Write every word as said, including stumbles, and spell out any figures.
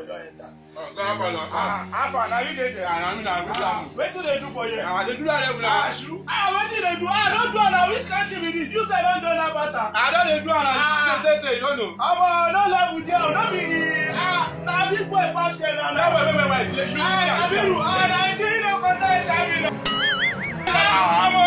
Oga Abala. Ah, Abala, you dey there? Ah, na me na, wetin happen? Wetin dey do for here? Ah, dey do that level now. Ah, wetin dey do? Ah, don do am now. Which kind thing be this? You sef don join that matter. I don dey do am now. Ah. Tey, tey, tey, you no know. Omo, no level there. No be, ah, na big boy pass here now. Wait, wait, wait, wait, wait. You, you, ah, you, Kabiru, ah, na you no contact H I V now. Ah, omo.